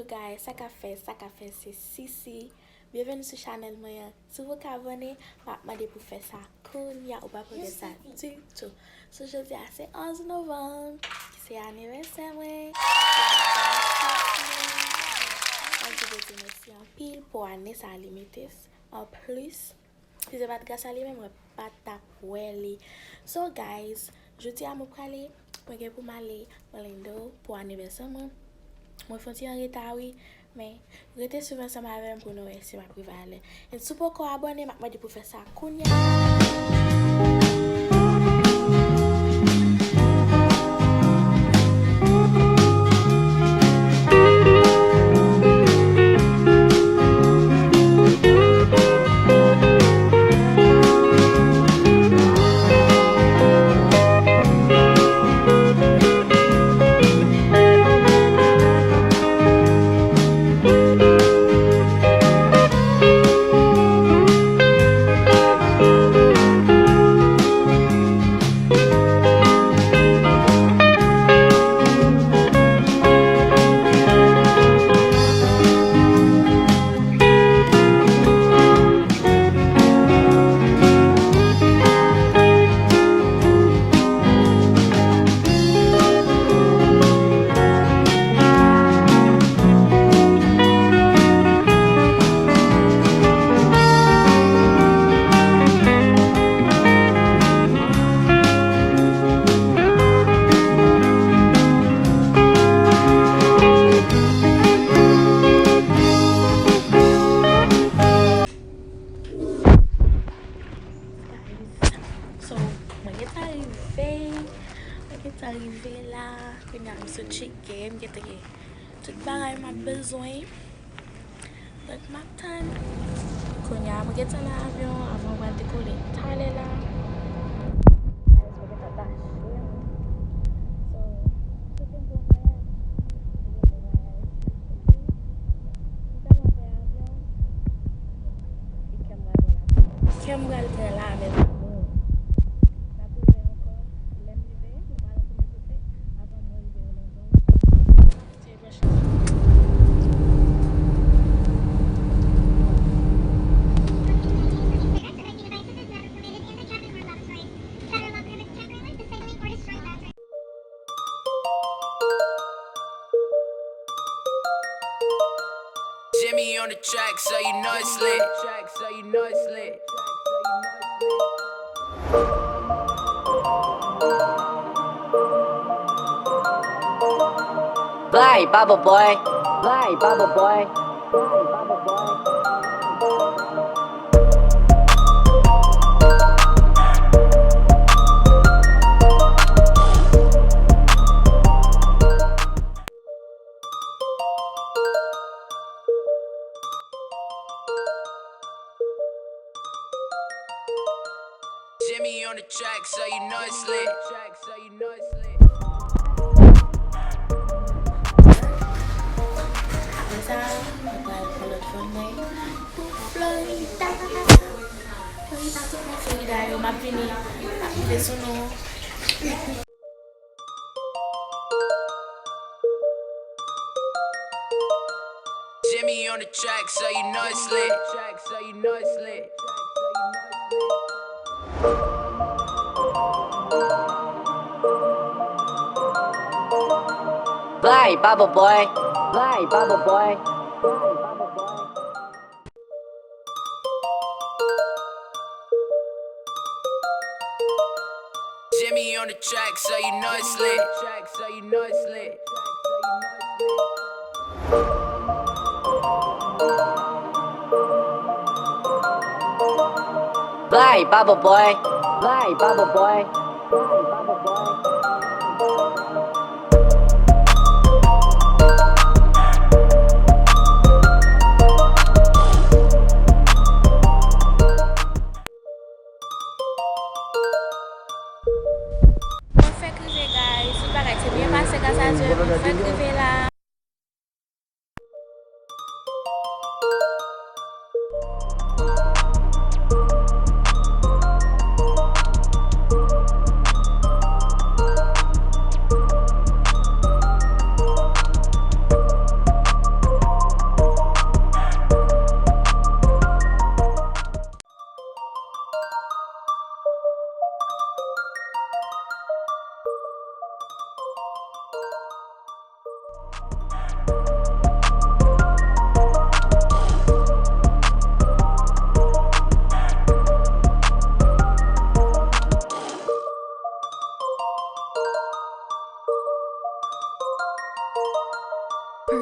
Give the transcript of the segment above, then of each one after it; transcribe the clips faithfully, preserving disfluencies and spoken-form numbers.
Guys, sa k ap fèt, sa k ap fèt, se Sisi. Byenveni sou chanèl mwen an. Si w poko abòne, m ap mande pou w fè sa kounye a, ou pa pral regrèt sa ditou. So, jodi a se onz novanm, se anivèsè mwen. Mwen di Bondye mèsi anpil pou ane sa li mete. Anplis, si se pa t gras a li menm, mwen pa t ap wè li. So, guys, jodi a mwen prale, mwen gen pou m ale Orlando pou anivèsè mwen. Mwen fè yon ti an reta, wi, men rete swiv ansanm avè m pou nou wè si m ap rive alè. And si w poko abòne, m ap mande pou w fè sa kounye a. So, mwen gentan rive, mwen gentan rive la, kounye a m sot tcheke, m gentan gen tout bagay m ap bezwen. Donk, m ap tann. Kounye a, mwen gentan nan avyon, avyon an pral dekole talè la. Guys, mwen gentan tache m. So, swete m bon vwayaj. Bon vwayaj. Ok. M tèlman pè avyon. E kè m pral pran la. Kè m pral pran la, men m ap wè ankò. Lè m rive, nou pral antre nan kote, avan mwen rive Orlando. Jimmy on the track, so you know it's lit. Fly, Baba Boy. Fly, Baba Boy. Fly, Baba Boy. Jimmy on the track, so you know it's lit. Apre sa, mwen pral pran lòt vòl mwen pou Florida. Florida, tout moun Florida yo, m ap vini, m ap rive sou nou. Jimmy on the track, so you know it's lit. Fly, Baba Boy. Fly, Baba Boy. Jimmy on the track, so you know it's lit. Fly, Baba Boy. Fly, Baba Boy. Fly, Baba Boy. Mwen fèk rive, guys. Tout bagay te byen pase, gras a Dye. Mwen fèk rive la.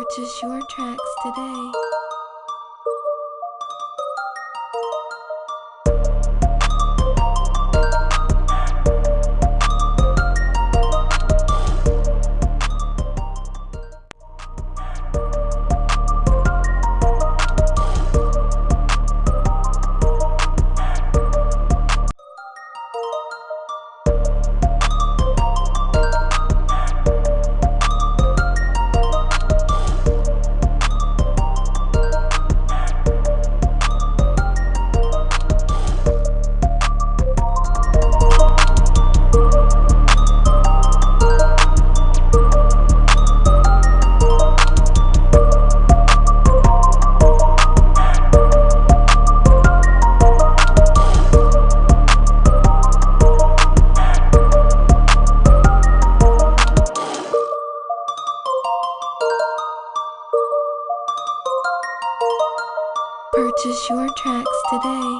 Purchase your tracks today. Purchase your tracks today.